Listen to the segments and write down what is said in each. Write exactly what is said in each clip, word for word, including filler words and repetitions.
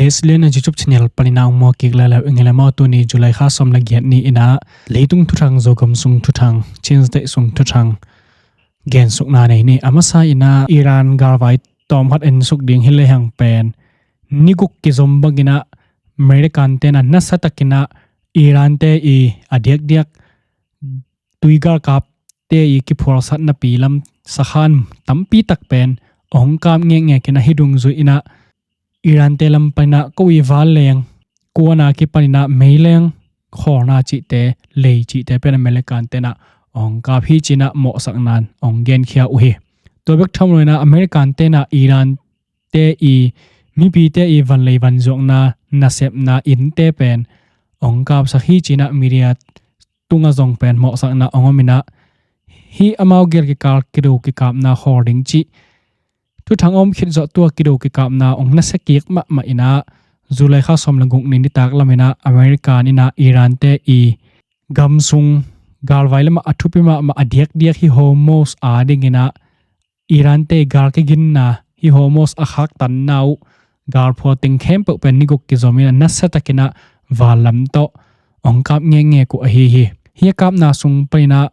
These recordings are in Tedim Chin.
Israel na YouTube channel panin a ong muak kik lai lo ing. Hi leh maw, tuni July kha sawm le giat ni-in ah leitung thuthang, Zogam sung thuthang, Chin State sung thuthang gensukna nei ni. A masa-in ah Iran galvai tawmkhat ensuk ding hi lehang pen ni guk kizom bangin ah American-te'n ah nasiatakin ah Iran-te i a diakdiak tui galkapte i kiphualsatnapi lam sakhan tampi tak pen ong kap ngekngek in ah, hih dungzui-in ah Iran-te lam panin ah ko i vanleng kuana kipanin ah meileng khawlna cihte, lei cihte pen American-te'n ah ong kap hi ci-in ah mawhsakna-in ong genkhia uh hi. Tua bek tham loin ah American-te'n ah Iran-te i mipite i vanlei vanzuakna, nasepna innte pen ong kapsak hi ci-in ah media tungah zong pen mawhsakna ong om in ah, hih amau gel kikal kido kikapna khawl ding cih thuthang om khit zawh, tua kido kikapna ong nasia kik mahmah in ah, July kha sawm le guk ni nitak lamin ah American-in ah Iran-te i gam sung galvai lamah a thupi mahmah, a diakdiak hi Hormuz adingin ah Iran-te i gal kiginna, hi Hormuz a khaktanna uh galphual teng khempeuh pen ni guk kizom in ah nasiatakin ah van lam tawh ong kap ngekngek uh ahi hi. Hih a kapna sung panin ah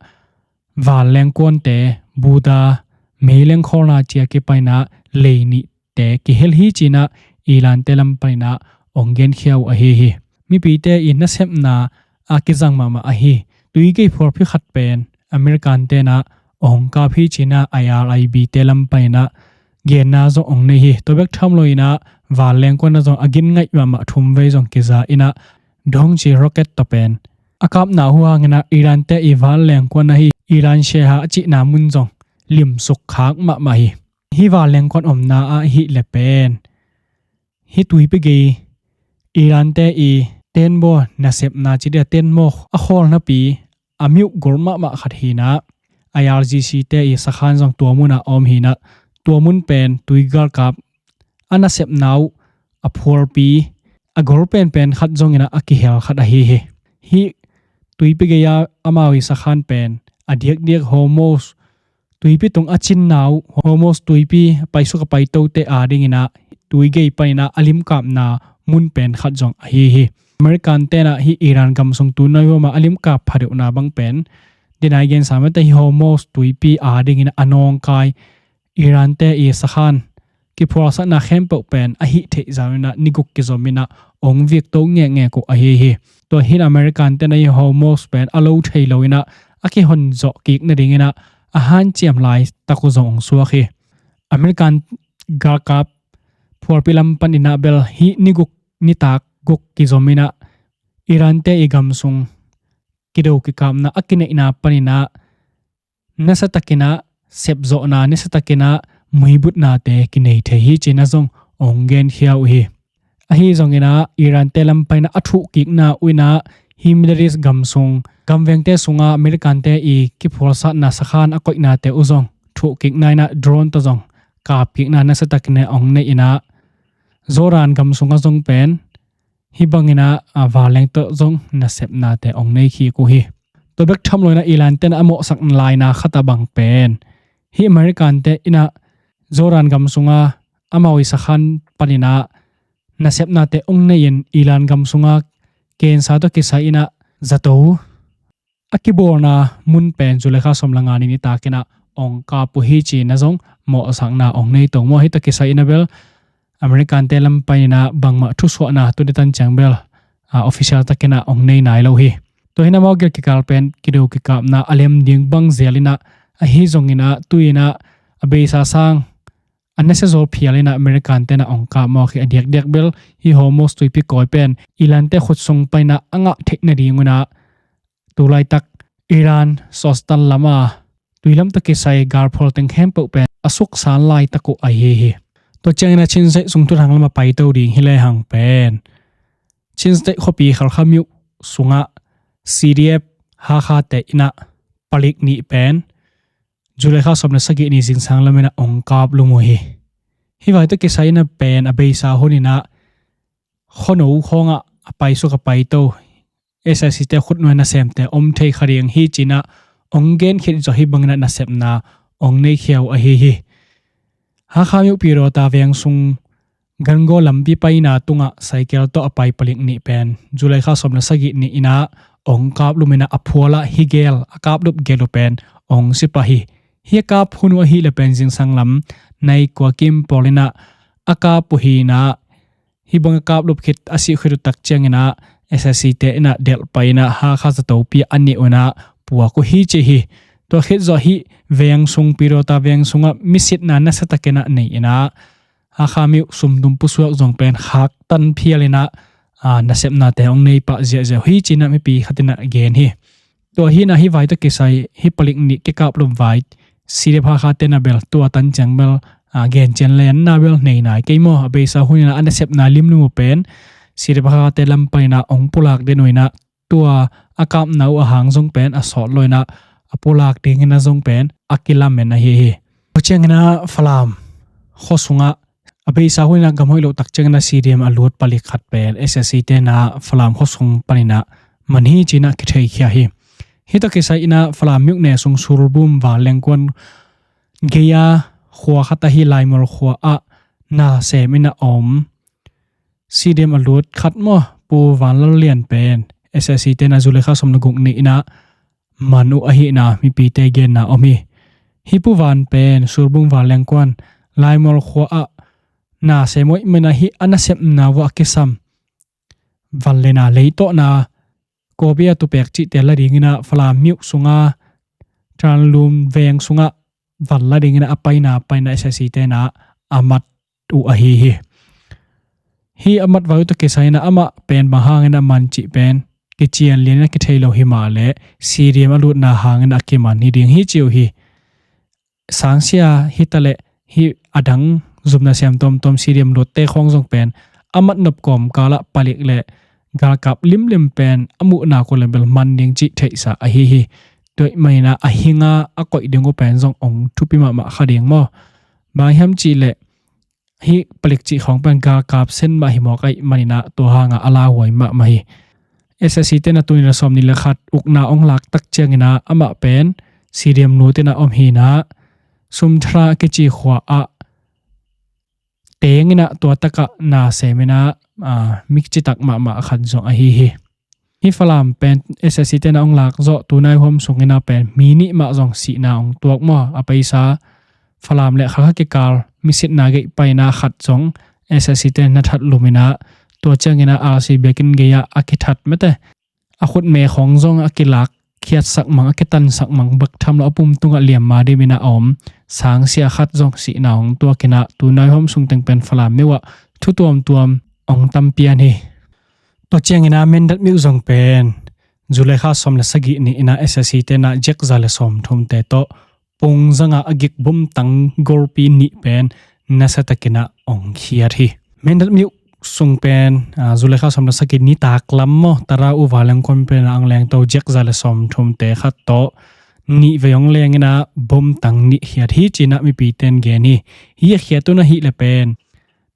vanleng kuante, Buddha, meileng khawlna ci-a kipanin ah lei nihte kihel hi ci-in ah Iran-te lam panin ah ong genkhia uh ahi hi. Mipite i nasepna a kizang mahmah ahi tui gei phualphi khat pen American-te'n ah ong kap hi ci-in ah I R I B-te lam panin ah genna zong ong nei hi. Tua bek tham loin ah vanleng kuan ah zong a gin ngaih mahmah thumvei zong kiza in ah, dong ci rocket tawh pen a kapna uh hangin ah Iran-te i vanleng kuan ahi Iran Sheikh a cihna mun zong limsuk khak mahmah hi. Hih vanleng kuan omna ah ahih leh pen hih tuipi gei Iran-te i tenbaw nasepna ci dia, tenbaw a khawlnapi a miuh gol mahmah khat hi-in ah, I R G C-te i sakhan zong tua munah a om hi-in ah, tua mun pen tui galkap a nasepna uh a phualpi, a gol penpen khat zongin ah a kihel khat ahi hi. Hih tuipi gei-a amau i sakhan pen a diakdiak Hormuz tuipi tung a cinna uh, Hormuz tuipi paisuk a paitote adingin ah tui gei panin ah a limkapna mun pen khat zong ahi hi. American-te'n ah hih Iran gam sung tu nai huam a a limkap phadeuhna bang pen, dinai gensa mate, hih Hormuz tuipi adingin ah a nawngkai Iran-te i sakhan kiphualsatna khempeuh pen a hih theih zah un ah ni guk kizom in ah ong vikto ngekngek uh ahi hi. Tua hi-in American-te'n ah hih Hormuz pen a lo thei loin ah a kihon zawh kik nadingin ah a hanciam laitak uh zong ong suak hi. American galkap phualpi lam panin ah bel hih ni guk, nitak guk kizom in ah Iran-te i gam sung kido kikapna a kineihna panin ah nasiatakin ah sepzawhna, nasiatakin ah muibutnate kinei thei hi ci-in ah zong ong genkhia uh hi. Ahi zongin ah Iran-te lam panin ah a thuhkikna uh in ah hih Middle East gam sung, gamvengte sungah American-te i kiphualsatna sakhan a koihnate uh zong thuhkikna in ah drone tawh zong kapkikna nasiatakin ah ong nei in ah, Jordan gam sungah zong pen hih bangin ah, a, vanleng tawh zong nasepnate ong nei kik uh hi. Tua bek tham loin ah Iran-te'n ah a mawhsak laina khat ah bang pen, hih American-te in ah Jordan gam sungah amau i sakhan panin ah nasepnate ong nei-in Iran gam sungah cancer tawh kisai in ah zato a kibawlna mun pen July kha sawm le nga ni nitakin ah ong kap uh hi ci-in ah zong mawhsakna ong nei to maw. Hih tawh kisai in ah bel American-te lam panin ah bangmah thusuahna tuni tan ciang bel, a, official takin ah ong nei nai lo hi. Tua hi-in ah amau gel kikal pen kido kikapna a lem ding bang zel in ah, ahi zongin ah tu-in ah a beisa sang a nasia zaw phial in ah American-te'n ah ong kap mawk hi. A diakdiak bel hih Hormuz tuipi kawi pen Iran-te khut sung panin ah a ngah theih nadingun ah tu laitak Iran, Suez lam a tui lam tawh kisai galphual teng khempeuh pen a suksan laitak uh ahi hi. Tua ciangin ah Chin State sung thuthang lam ah paito ding hi lehang pen, Chin State khuapi Khalkha myo sungah C D F Hakha-te in ah palik nih pen July kha sawm le sagih ni zingsang lamin ah ong kap lum uh hi. Hih vai tawh kisai in ah pen a beisa hun in ah khuano khawngah a paisuk a paito S A C-te khutnuai nasemte om thei kha ding hi ci-in ah ong gen khit zawh, hih bangin ah nasepna ong nei khia uh ahi hi. Hakha myo Pyidawtha veng sung Gangaw lampi paina tungah cycle tawh a pai palik nih pen July kha sawm le sagih ni-in ah ong kaplum in ah a phualah hi gel a kaplup gel uh pen ong si pah hi. Hi a kap hun uh ahih leh pen zingsang lam nai kua kim pawl in ah a kap uh hi-in ah, hih bang a kaplup khit a sih khit uh tak ciangin ah S S C te in ah delh pai in ah Hakha zatopi a nih un ah puak uh hi ci hi. Tua khit zawh hih veng sung, Pidawta veng sungah misitna nasiatakin ah nei in ah Hakha mi uh sumdum pusuak zong pen khaktan phial in ah, aa, nasepnate hong nei pah ziahziah uh hi ci-in ah mipi khat in ah gen hi. Tua hi-in ah hih vai tawh kisai hih palik nih kikaplum vai C D F Hakha te in ah bel tua tan ciang bel, aa, gen cian lenna bel nei nai kei maw? A beisa hun in ah a nasepna limlim uh pen C D F Hakha te lam pan in ah hong pulak den uh in ah tua a kapna uh a hang zong pen a sawt lo in ah a pulak dingin ah zong pen a kilamen ahi hi. Tua ciangin ah Falam khua sungah a beisa hun in ah gamhoih loh tak ciangin ah C D M a lut palik khat pen S S C te in ah Falam khua sung panin ah man hi ci-in ah kitheikhia hi. Hih tawh kisai in ah Falam mi uh ne sung Surbum, Vanlengkuan gei-a khua khat ahi Laimual khua ah nasem in ah om C D M a lut khat maw, Pu Vanlal Lian pen S S C te in ah July kha sawm le guk ni-in ah man uh ahihna mipite genna om hi. Hih Pu Van pen Surbum, Vanlengkuan, Laimual khua ah nasem uh ahih manin ah hih a nasepna uh a kisam van le na, leitawhna, kawbia tupek cihte la dingin ah Falam mi uh sungah, Tanlum veng sungah van la dingin ah a paina panin ah S S C te in ah a mat uh ahi hi. Hih a mat vai uh tawh kisai in ah amah pen bang hangin ah man cih pen kician lian in ah kithei lo hi mah leh C D M a lutna hangin ah a kiman hi ding hi ci uh hi. Sangsia hi ta leh hih a dang zumna siam tuamtuam C D M lutte khawng zong pen a mat nop kawmkal ah palik le galkap limlim pen a muhna uh leh bel man ding cih theihsa ahi hi. Tua ahih manin ah a hing a a koih ding uh pen zong hong thupi mahmah kha ding maw? Bang hiam cih leh hih palik cih khawng pen galkap sen mah hi mawk ahih manin ah tua hang ah a lauhuai mahmah hi. S S C te in ah tuni-in ah sawmnih le khat ukna hong lak tak ciangin ah amah pen C D M lut in ah om hi-in ah Sumthla kici khua ah teng in ah tua tak ah nasem in ah, aa, mi citak mahmah khat zong ahi hi. Hih Falam pen S S C te in ah hong lak zawh tu nai huam sungin ah pen mi nih mah zong sihna hong tuak maw? A beisa Falam le Hakha kikal misitna gei paina khat zong S S C te in ah na that lum in ah tua ciangin ah R C biakinn gei-ah a kithat mete. A khutme khawng zong a kilak khiatsak mang, a kitansak mang, bek tham lo a pum tungah liamma dim in ah a om sangsia khat zong sihna hong tuak in ah tu nai huam sung teng pen Falam mi uh ah thu tuamtuam hong tam pian hi. Tua ciangin ah Mindat mi uh zong pen July kha sawm le sagih ni-in ah S S C te in ah Jack za le sawmthum te tawh pung zanga a gik bumtang golpi nih pen nasiatakin ah hong khiat hi. Mindat mi uh sung pen, aa, July kha sawm le sagih nitak lam maw, Tara uh Vanlengkuan pen ah ang lengto Jack za le sawmthum te khat tawh nih vei hong leng in ah bumtang nih khiat hi ci-in ah mipite in gen hi. Hih a khiat uh ahih leh pen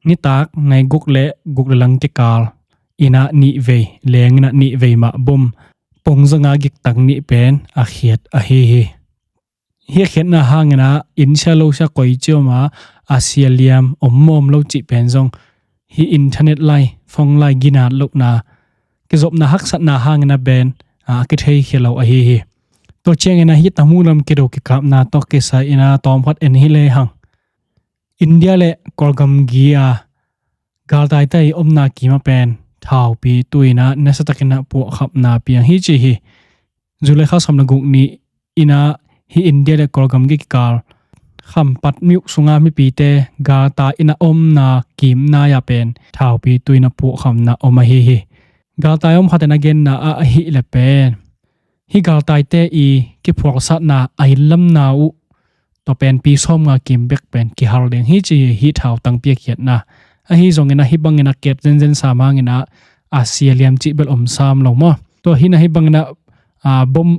nitak nai guk le guk le lang kikal in ah nih vei leng in ah nih vei mah bum pung zanga giktang nih pen a khiat ahi hi. Hih a khiatna hangin ah inn sia lo sia koi ci om a, a sia liam om mawm lo cih pen zong hih internet lai, phone lai ginat lohna, kizopna haksatna hangin ah pen, aa, a kitheikhia lo ahi hi. Tua ciangin ah hih tamu lam kido kikapna tawh kisai in ah tawmkhat en hi lehang. India le Kawlgam gei-a galtaite i omna kim ah pen thaupi tui in ah nasiatakin ah puahkhapna piang hi ci hi. July kha sawm le guk ni-in ah hih India le Kawlgam gei kikal Khampat mi uh sunga mipite galtai in ah omna kim nai-ah pen thaupi tui in ah puahkhapna om ahi hi. Galtai om khat in a genna ah ahih leh pen hih galtaite i kiphualsatna a innlamna uh tua pen pi sawmnga kim bek pen kihal ding hi ci hi, hih thautang piakkhiatna. Ahi zongin ah hih bangin a kiat zenzen sam hangin ah a sia liam cih bel om sam lo maw? Tua hi-in ah hih bangin ah, aa, bom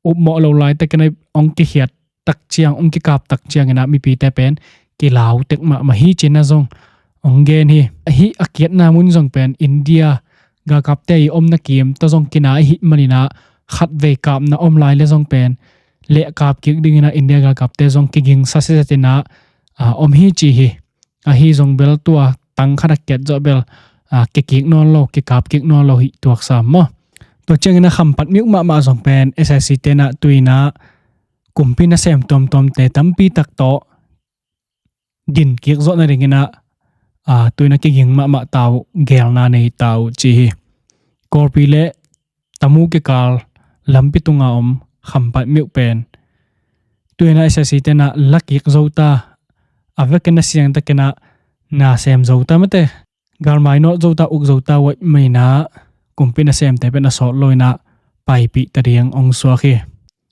upmawh lo laitakin ah hong kikhiat tak ciang, hong kikap tak ciangin ah mipite pen kilau tek mahmah hi ci-in ah zong hong gen hi. Hih a kiatna mun zong pen India galkapte i omna kim tawh zong kinai ahih manin ah khatvei kapna om lai le zong pen lehkap kik dingin ah India galkapte zong kigingsa siatin ah, aa, om hi ci hi. Ahi zong bel tua tang khat a kiat zawh bel, a, kikik nawn lo, kikap kik nawn lo hi tuaksam maw. Tua ciangin a khampat miuh mahmah zong pen S S C te in a tu-in a kumpi nasem tuamtuamte tampi tak tawh din kik zawh nadingin a, a, tu-in a kiging mahmah ta uh, geelna nei ta uh ci hi. Kawlpi le Tamu kikal lampi tunga om khampat miuh pen tu-in a S S C te in a la kik zo ta, a vekin a siangtakin a na sem zo ta mate. Galmai nawt zo ta, uk zo ta uh ahih manin a kumpi nasemte pen a sawt lo-in a paipih ta ding ong suak hi.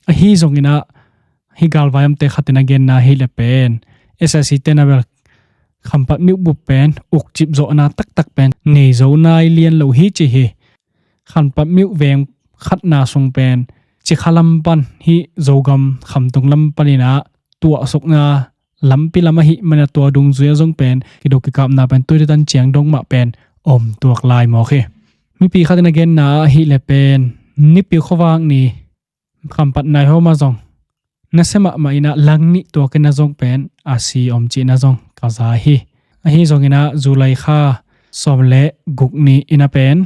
Ahi zongin a hih galvai omte khat in a genna ahih leh pen S S C te in a bel khampat miuh bup pen ukcip zawhna taktak pen nei zo nai lian lo hi ci hi. Khampat miuh veng khatna sung pen Cikha lam pan, hih Zogam khamtung lam panin a tuahsukna lampi lam ahih manin a tua dungzui ah zong pen kido kikapna pen tuite tan ciang dong mah pen om tuak lai mawk hi. Mipi khat in a genna ahih leh pen Nipi khuavak ni khampat nai hawm ah zong nasia mahmah in a lang nih tuakin a zong pen a si om cihna zong ka za hi. Ahi zongin a July kha sawm le guk ni in a pen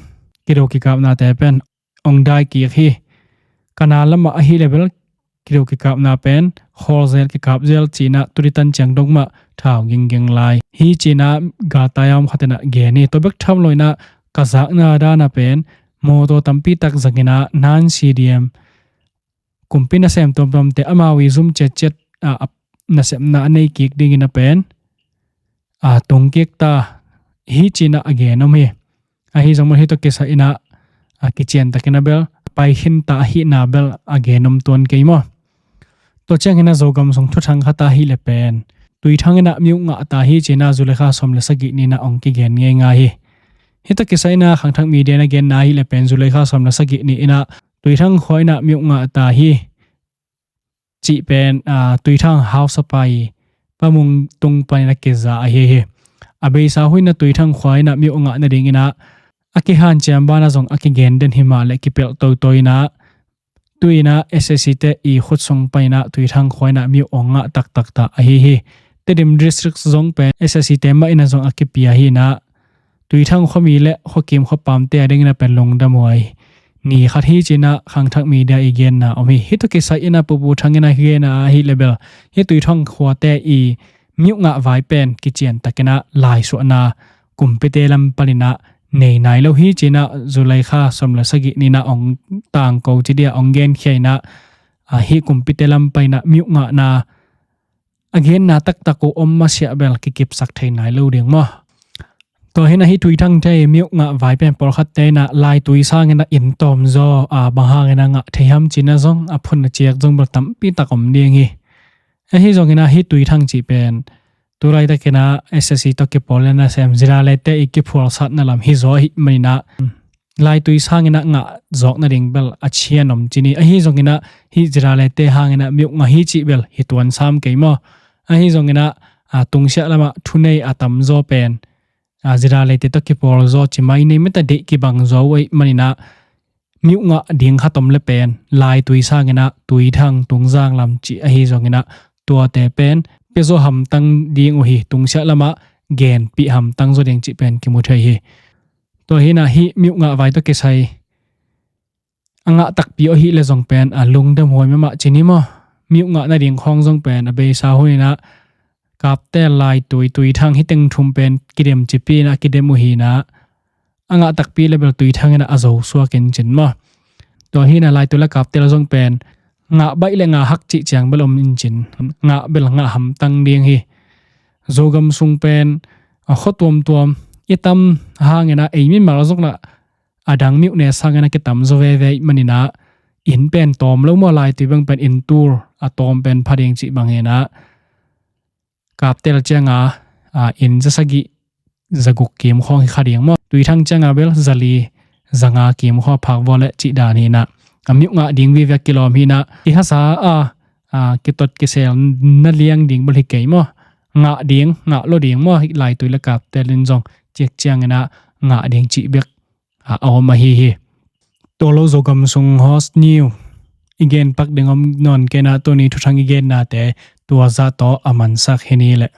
kido kikapnate pen ong dai kik hi. Kana lamah ahih leh bel kido kikapna pen khawl zel, kikap zel ci-in a tuite tan ciang dong mah thau gingging lai hi ci-in a galtai a om khat in a gen hi. Tua bek tham lo-in a ka zakna dan a pen mawtaw tampi tak zangin a nan C D M kumpi nasem tuamtuamte amau i zum ciatciat a, a, nasepna a nei kik dingin a pen a, tung kik ta hi ci-in a a gen om hi. Ahi zong mah hih tawh kisai in a, a, kician takin a bel pai khin ta ahihna bel a gen om tuan kei maw. Tua ciangin a Zogam sung thuthang khat ahih leh pen Tuithang in a miuh ngah ta hi ci-in a July kha sawm le sagih ni in a ong kigen ngeingai hi. Hih tawh kisai in a Khangthak Media in a genna ahih leh pen July kha sawm le sagih ni in a Tuithang khua in a miuh ngah ta hi cih pen, a, Tuithang hausa pai Pa Mung Tung panin a kiza ahi hi. A beisa hun in a Tuithang khua in a miuh ngah nadingin a a kihanciam banah zong a kigen den hi mah leh kipelh toto in a tu-in a S S C te i khut sung panin a Tuithang khua in a miuh ong ngah taktak ta ahi hi. Tedim District zong pen S S C te mah in a zong a kipia hi in a Tuithang khuami le khuakim khuapamte a dingin a pen lungdamhuai ni khat hi ci-in a Khangthak Media i genna om hi. Hih tawh kisai in a Pu Pu Thang in a genna ahih leh bel hih Tuithang khuate i miuh ngah vai pen kician takin a laisuahna kumpite lam panin a nei nai lo hi ci-in a July kha sawm le sagih ni in a ong tangko ci ding a ong genkhia in a, a, hih kumpite lam panin a miuh ngahna a genna taktak uh om masiah bel kikipsak thei nai lo ding maw. Tua hi in a hih Tuithangte i miuh ngah vai pen pawlkhatte in a laitui sangin a inn tawm zaw, a, bang hangin a ngah thei hiam ci-in a zong a phun a ciak zong bel tampi tak om ding hi. Ahi zongin a hih Tuithang cih pen tu laitakin a S S C tawh kipawl in a sem Ziralete i kiphualsatna lam hi zaw ahih manin a laitui sangin a ngah zawk nading bel a cian om ci ni. Ahi zongin a hih Ziralete hangin a miuh ngah hi cih bel hi tuan sam kei maw. Ahi zongin a, a, tungsiah lamah thunei a tamzaw pen, a, Ziralete tawh kipawl zaw ci mai nei mete deih kibang zaw uh ahih manin a miuh ngah ding khat om leh pen laitui sangin a Tuithang Tungzang lam cih ahi zongin a tuate pen pia zaw hamtang ding uh hi. Tungsiah lamah genpih hamtang zaw ding cih pen kimu thei hi. Tua hi in a hih miuh ngah vai tawh kisai a ngah takpi uh ahih leh zong pen a lungdamhuai mahmah ci ni maw. Miuh ngah nading khawng zong pen a beisa hun in a Kaptel, Laitui, Tuithang hih teng thum pen kidem cipi in a kidem uh hi in a, a ngah takpi leh bel Tuithang in a a zo suak in cin maw. Tua hi in a Laitui le Kaptel zong pen ngah baih le ngah hak cih ciang bel om in cin, ngah bel ngah hamtang ding hi. Zogam sung pen a khua tuamtuam i tam hangin a ei mimal zong lah a dang miuh ne sangin a kitam zaw veve ahih manin a inn pen tawm lo maw. Laitui bang pen inn tul a tawm pen pha ding cih bang hi in a Kaptel ciang a, a, inn za sagih za guk kim khawng hi kha ding maw. Tuithang ciang a bel za li za nga kim khawng phak vua leh cih dan hi in a, a miuh ngah ding vive kilawm hi in a, kihasa a, a, kitot kisel na liang ding bel hi kei maw. Ngah ding, ngah lo ding maw. Hih Laitui le Kaptel in zong ciak ciangin a ngah ding cih bek a, a om ahi hi. Tua lo Zogam sung hot news i gen pak ding om nawn kei in a, tuni thuthang i gennate tua zah tawh a mansak hi ni leh.